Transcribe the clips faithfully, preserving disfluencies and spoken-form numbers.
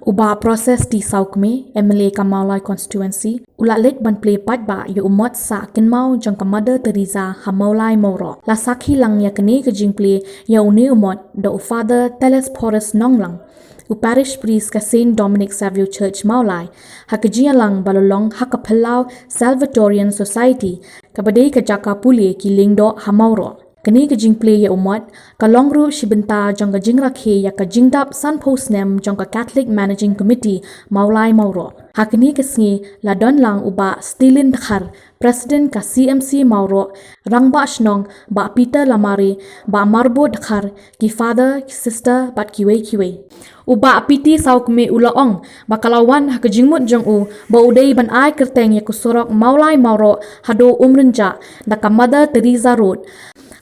U Bah Proses T Sawkmie, M L A ka Mawlai Constituency, u la leit ban plie paidbah ïa u mot sah kynmaw jong ka Mother Teresa ha Mawlai Mawroh. La sakhi lang ïa kane ka jingplie ïa une u mot da u Father Telesphorus Nonglang, u Parish Priest ka Saint Dominic Savio Church Mawlai, ha ka jingïalang ba la long ha ka phyllaw Salvatorian Society, kaba dei ka jaka pule ki lyngdoh ha Mawroh. Kane ka jingplie ïa u mot ka long ruh shi bynta jong ka jingrakhe ïa ka jingdap sanphew snem jong ka Catholic Managing Committee Mawlai Mawroh. Ha kane ka sngi la don lang u Bah Stilin Dkhar, President ka C M C Mawroh, Rangbah Shnong Bah Peter Lamare, Bah Marbud Dkhar, ki Father, ki Sister bad kiwei kiwei. U Bah P T Sawkmie u la ong ba ka la wan ha ka jingmut jong u ba u dei ban ai kyrteng ïa ka surok Mawlai Mawroh haduh Umrynjah da ka Mother Teresa Road,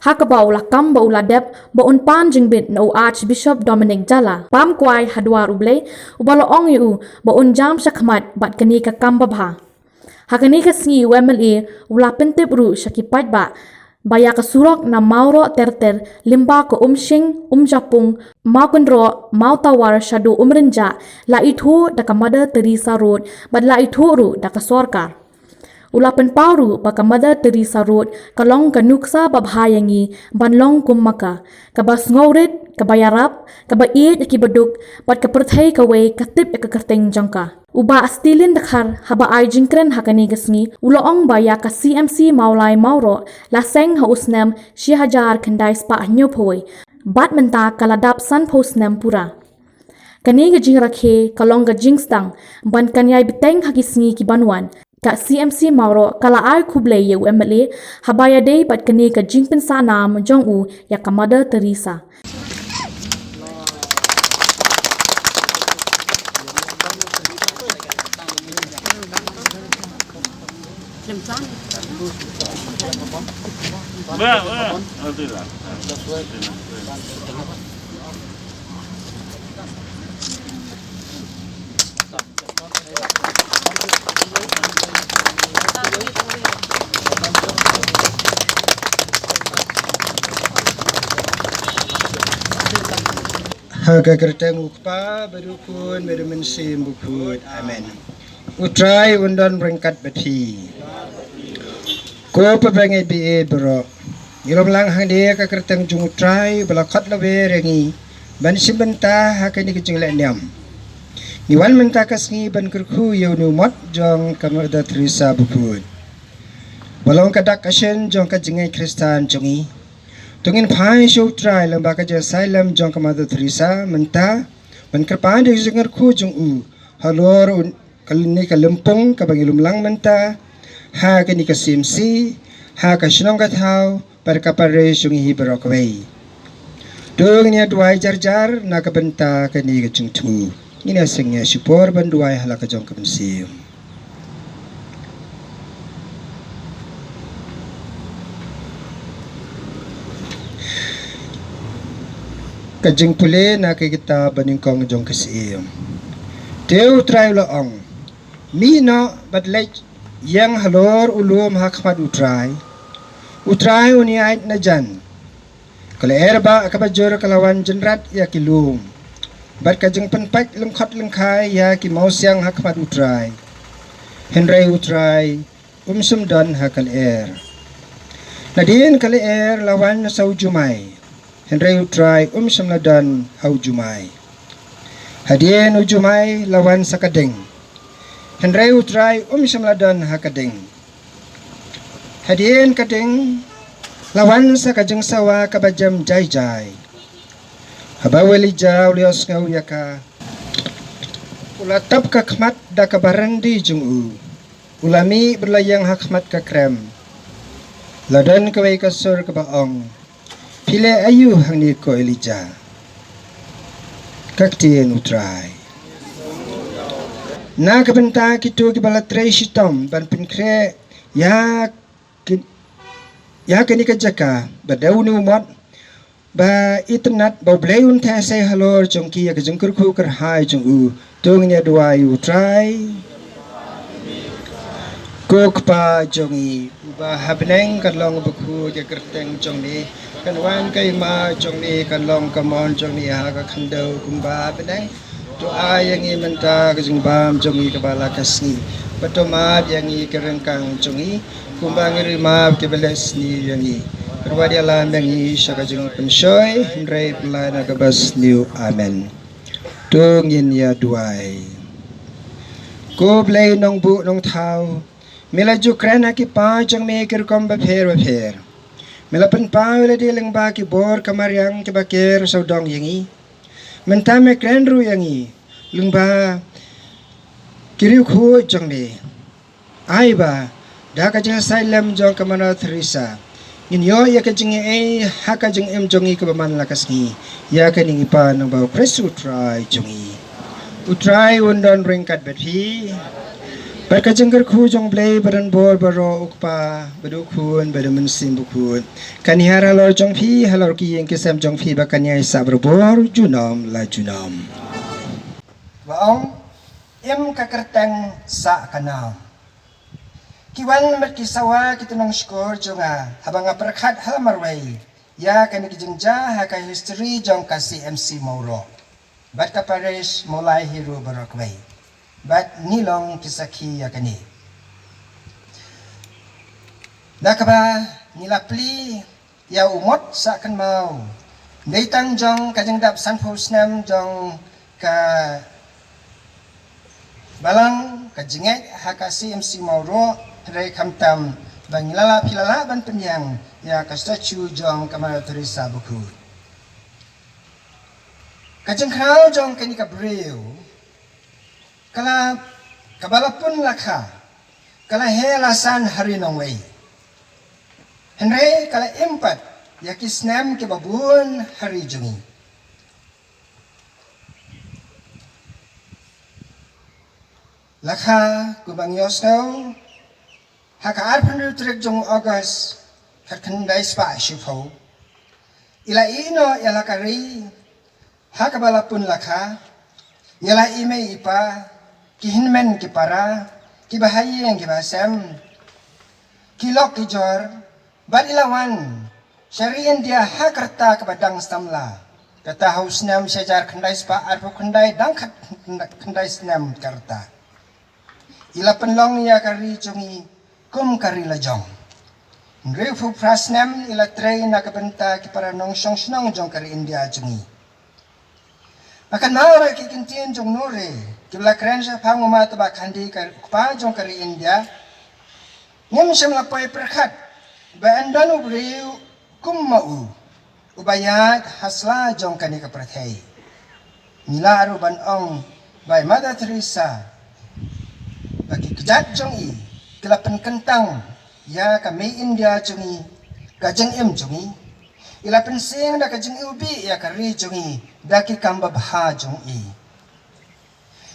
ha kaba u la kam ba u la dep ba un pan jingbit na u Archbishop Dominic Jala, pam kwai ha dwar U Blei, uba la ong ïa u ba un jam shakhmat bad kane ka kam babha. Ha kane ka sngi u M L A u la pyntip ruh sha ki paidbah ba ïa ka surok na Mawroh Ter Ter lyngba ka Umshing, Umjapung, Mawkynroh, Mawtawar shaduh Umrynjah la ithuh da ka Mother Teresa Road bad la ithuh ruh da ka sorkar. U la pynpaw ruh ba ka Mother Teresa Road ka long ka nuksa babha ïa ngi ban long kum ma ka, kaba sngewrit, kaba ïarap, kaba ïeit ïa kiba duk bad ka pyrthei kawei ka tip ïa ka kyrteng jong ka. U Bah Stilin Dkhar haba ai jingkren ha kane ka sngi u la ong ba ïa ka C M C Mawlai Mawroh la seng ha u snem shi hajar khyndai spah hynñiewphew wei bad mynta ka la dap sanphew snem pura. Kane ka jingrakhe ka long ka jingsdang ban kynjai bteng ha ki sngi ki ban wan. Ka C M C Mawroh ka la ai khublei ïa u M L A haba ïadei bad kane ka jingpynsah nam jong u ïa ka Mother Teresa. Ha ka kyrteng u Kpa bad u Khun bad u Mynsiem Bakhuid. Amen. U Trai un don ryngkat bad phi. Ko pa bangeit ba ïeit baroh, ngi lum lang hangne ha ka kyrteng jong u Trai ba la khot lawei ïa ngi ban shim bynta ha kane ka jingleh niam. Ngi wan mynta ka sngi ban kyrkhu ïa une u mot jong ka Mother Teresa Bakhuid. Ba long ka dak ka shin jong ka jingngeit Khristan jong ngi. To ngin phai sha u Trai lyngba ka jingïasai lem jong ka Mother Teresa mynta ban kyrpad ïa ka jingkyrkhu jong u halor un, kane ka lympung kaba ngi lum lang mynta, ha kane ka C M C, ha ka shnong ka thaw bad ka parish jong ngi hi baroh kawei. To ngin ïa duwai jar jar na ka bynta kane ka jingthmu. Ngin ïa seng ïa shipor ban duwai ha la ka jong ka mynsiem. Ka jingpule na ka kitab banyngkong jong ka Syiem. Te u Trai u la ong, mih noh bad leit ïeng halor u lum ha khmat u Trai. U Trai un ïaid na jan. Ka lyer ba kaba jur ka la wan jynrat ïa ki lum bad ka jingpynpait lyngkhot lyngkhai ïa ki mawsiang ha khmat u Trai. Hynrei u Trai um shym don ha ka lyer. Nadien ka lyer la wan sa u jumai. Hynrei u Trai um shym la don ha u jumai. Hadien u jumai la wan sa ka ding. Hynrei u Trai um shym la don ha ka ding. Hadien ka ding la wan sa ka jingsawa kaba jem jai jai. Haba u Elijah u la ïohsngew ïa ka, u la tap ka khmat da kaba ryndi jong u. U la mih bad la ïeng ha khmat ka krem. La don kawei ka sur kaba ong, phi leh aïu hangne ko Elijah? Ka ktien u Trai. Na ka bynta kito kiba la trei shitom ban pynkhreh ïa ki, ïa kane ka jaka ba dei une u mot ba itynnad ba u Blei un theh sei halor jong ki ïa ka jingkyrkhu kyrhai jong u. To ngin ïa duwai u Trai. Ko Kpa jong ngi uba ha bneng, kan long bakhuid ka kyrteng jong me, kan wan ka hima jong me, kan long ka mon jong me ha ka khyndew kumba ha bneng. To ai ïa ngi mynta ka jingbam jong ngi kaba la ka sngi. Bad to map ïa ngi ki ryngkang jong ngi, kumba ngi ruh map kiba leh sniew ïa ngi. Bad wat ïalam ïa ngi sha ka jingpynshoi, hynrei pynlait na kaba sniew. Amen. To ngin ïa duwai. Ko Blei nongbuh nongthaw, me la ju kren ha ki paw jong me ki rukom bapher bapher. Me la pynpaw ïa lade lyngba ki bor ka mariang kiba ker sawdong ïa ngi. Mynta me kren ruh ïa ngi lyngba ki riewkhuid jong me. Ai ba da ka jingïasaid lem jong ka Mother Teresa, ngin ïoh ïa ka jingaiei ha ka jingim jong ngi kaba man la ka sngi, ïa kane ngi pan nang ba U Khrist U Trai jong ngi. U Trai un don ryngkat bad phi. Bad ka jingkyrkhu jong U Blei ba don bor baroh, U Kpa bad U Khun bad U Mynsiem Bakhuid, kan ïaid halor jong phi, halor ki ïing ki sem jong phi, ba kan ïaid sah barabor junom la junom. Ba ong, im ka kyrteng sah ka nam. Ki wan bad ki sawa ki tnong shkor jong nga haba nga pyrkhat ha la marwei ïa kane ka jingjia ha ka history jong ka C M C Mawroh bad ka parish Mawlai hi ruh baroh kawei. Bad ngi long ki sakhi ïa kane. Na kaba ngi la plie ïa u mot sah kynmaw, dei tang jong ka jingdap sanphew snem jong ka balang ka jingngeit ha ka C M C Mawroh, hynrei khamtam ba ngi la lah, phi la lah ban pynïeng ïa ka statue jong ka Mother Teresa bakhuid. Ka jingkhraw jong kane ka briew ka la, kaba la pun la kha, ka la heh la san ha ri nongwei. Hynrei ka la im pat ïa ki snem kiba bun ha ri jong ngi. La kha, kumba ngi ïohsngew, ha ka arphew hynriew tarik jong August, khatkhyndai spah shiphew, i la ïeh noh ïa la ka ri ha kaba la pun la kha, ïa la i mei i pa, ki hynmen ki para, ki bahaïing ki bahasem, ki lok ki jor, bad i la wan sha ri India ha ka rta kaba dang samla. Kata ha u snem shi hajar khyndai spah arphew khyndai, dang khat khyndai snem ka rta. I la pynlong ïa ka ri jong ngi kum ka ri la jong. Hynriewphew phra snem i la trei na ka bynta ki para nongshong shnong jong ka ri India jong ngi. Nga kynmaw ruh ki ktien jong u nongri kiba la kren shaphang u Mahatma Gandhi, ka, u kpa jong ka ri India. Ngim shym la poi pyrkhat ba yn don u briew kum ma u, uba ïaid ha sla jong kane ka pyrthei. Ngi lah ruh ban ong ba i Mother Teresa, ba ki kjat jong i ki la pynkyntang ïa ka mei India jong i, ka jingim jong i. I la pynseng da ka jingiwbih ïa ka ri jong i da ki kam babha jong i.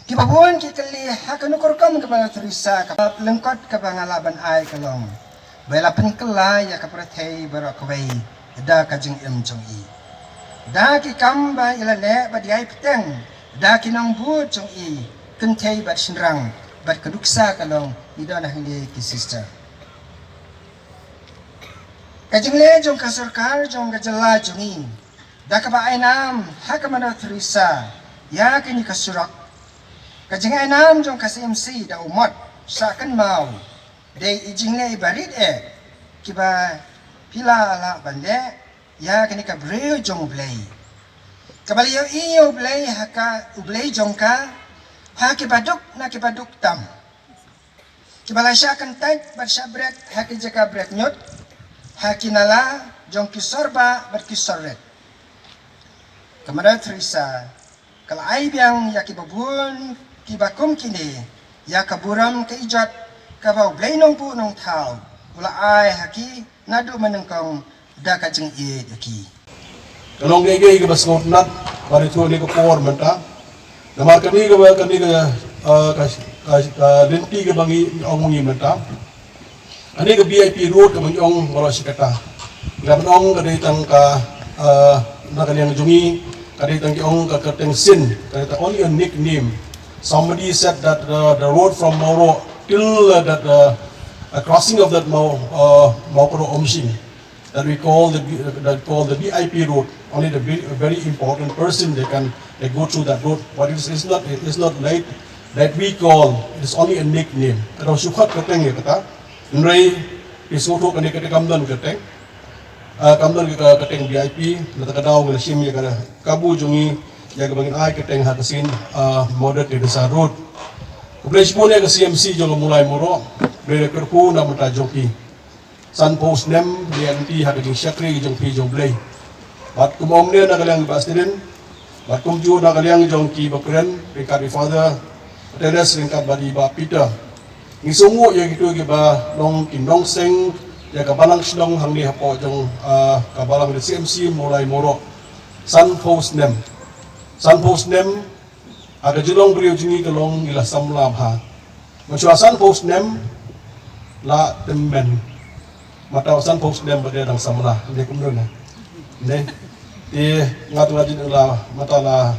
Kiba bun ki kylli ha kano ka rukom ka Mother Teresa, ka lyngkot kaba nga lah ban ai ka long ba i la pynkylla ïa ka pyrthei baroh kawei da ka jingim jong i, da ki kam ba i la leh bad ïai bteng da ki nongbud jong i, kynthei bad shynrang. Bad ka nuksa ka long, i don hangne ki sister. Ka jingleh jong ka sorkar jong ka jylla jong i da kaba ai nam ha ka Mother Teresa ïa kane ka surok. Ka jingai nam jong ka C M C da u mot sah kynmaw, dei i jingleh iba rit eh kiba phi la lah ban leh ïa kane ka briew jong U Blei, kaba la ïohi ïa U Blei ha ka, U Blei jong ka, ha kiba duk na kiba duk tam, kiba la shah kyntait bad shah bret ha ki jaka bret ñiut, ha ki nala jong ki sorbah bad ki sorret. Ka Mother Teresa ka la ai biang ïa kiba bun kiba kum kine ïa ka burom ka ijot kaba U Blei Nongbuh Nongthaw u la ai ha ki naduh mynnyngkong da ka jingïeit ïa ki. Ka long kaei kaei kaba sngewtynnat ba ri thung ïa ka por mynta. Namar kane kaba, kane ka, ah, ka, ka, ka lynti kaba ngi ong ngi mynta, kane ka V I P road kaba ngi ong baroh shi katta. Kaba ngi ong ka dei tang ka, ah, na ka liang jong ngi, ka dei tang ki ong ka, ka kyrteng sien, ka dei tang only a nickname. Somebody said that, uh, the road from Mawroh till, uh, that, uh, a crossing of that Maw, uh, Mawkroh Umshing, that we call the V- that we call the V I P road. Only the ve- very important person they can they go through that road. But it's, it's not it's not like that we call. It's only a nickname. Ka dang shu khot kyrteng ïa kata. Hynrei phi sngewthuh kane ka kam don kyrteng. Ah, kam don ka kyrteng V I P. Na kata ka daw ngi la shim ïa ka kabu jong ngi ïa kaba ngin ai kyrteng ha ka sien, ah, Mother Teresa Road. Khublei shibun ïa ka C M C jong ka Mawlai Mawroh. Khublei ïa ka kyrkhu na ka bynta jong phi. Sanphew snem leh lynti ha ka jingshakri jong phi jong U Blei. Bad kum u ong mynne na ka liang i Bah Stephen, bad kumjuh na ka liang jong ki ba kren, ryngkat i Father Teres, ryngkat bad i Bah Peter. Ngi sngewnguh ïa kito kiba long ki nongseng ïa ka balang shnong hangne hapoh jong, ah, ka balang ka C M C Mawlai Mawroh. Sanphew snem. Sanphew snem, ha ka jinglong briew jong ngi ka long ngi la samla bha. Mynshuwa sanphew snem la tymmen. Mynta sanphew snem ba dei dang samla. Ne kumno ne? Ne. Te nga tu nga jin la mynta la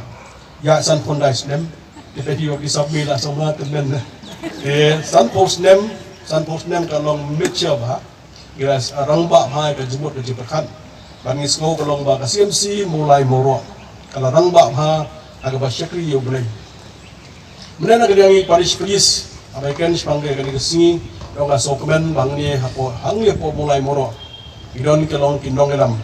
ïa sanphew khyndai snem. Te phi ïoh ki sap mi la samla tymmen ne. Te sanphew snem, sanphew snem ka long mature bha. Ngi la rangbah bha ka jingmut ka jingpyrkhat. Bad ngi sngew ka long ba ka C M C Mawlai Mawroh ka la rangbah bha ha kaba shakri ïa U Blei. Mynne na ka liang i parish priest, haba ïakren shaphang ka kane ka sngi, dang ka sngewkmen ba hangne hapoh, hangne hapoh Mawlai Mawroh ngi don ki long ki nongïalam.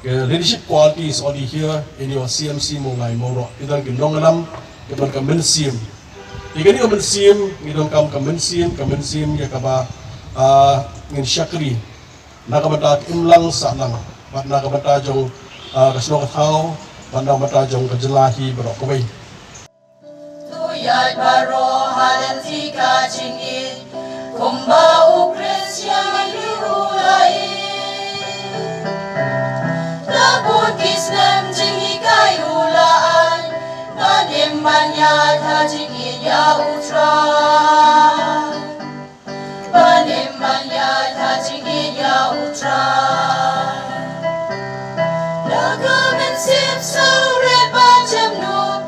Ka leadership quality is already here in your C M C Mawlai Mawroh. Ngi don ki nongïalam, ngi don ka mynsiem. Ïa kane ka mynsiem ngi donkam ka mynsiem, ka mynsiem ïa kaba, ah, ngin shakri na ka bynta ka imlang sahlang, bad na ka bynta jong, ah, ka shnong ka thaw, bad na ka bynta jong ka jylla hi baroh kawei. To ïaid baroh ha lynti ka jingïeit, kumba u Khrist ïa ngi u la ïeit. Da bun ki snem jinghikai u la ai, ban im ban ïaid ha jingïeit ïa U Trai. Ban im ban ïaid ha jingïeit ïa U Trai. Da ka mynsiem sawrit ba jem nud,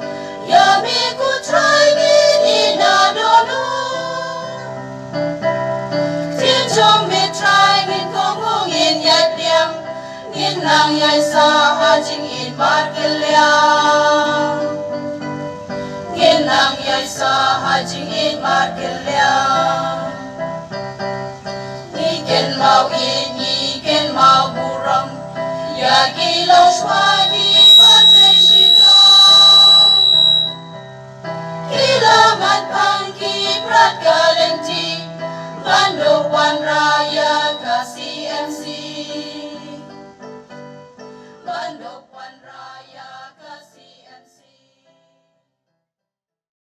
ïa me ko Trai ngin ïeit na dohnud. Ktien jong me Trai ngin kohnguh ngin ïaid liang, ngin nang ïaisah ha jingïeit markylliang. Ngin nang ïaisah ha jingïeit markylliang. Ngi kynmaw ïeit, ngi kynmaw burom ïa ki longshuwa, ki pateng shitom. Ki la manpang, ki prat ka lynti ban duh wanrah ïa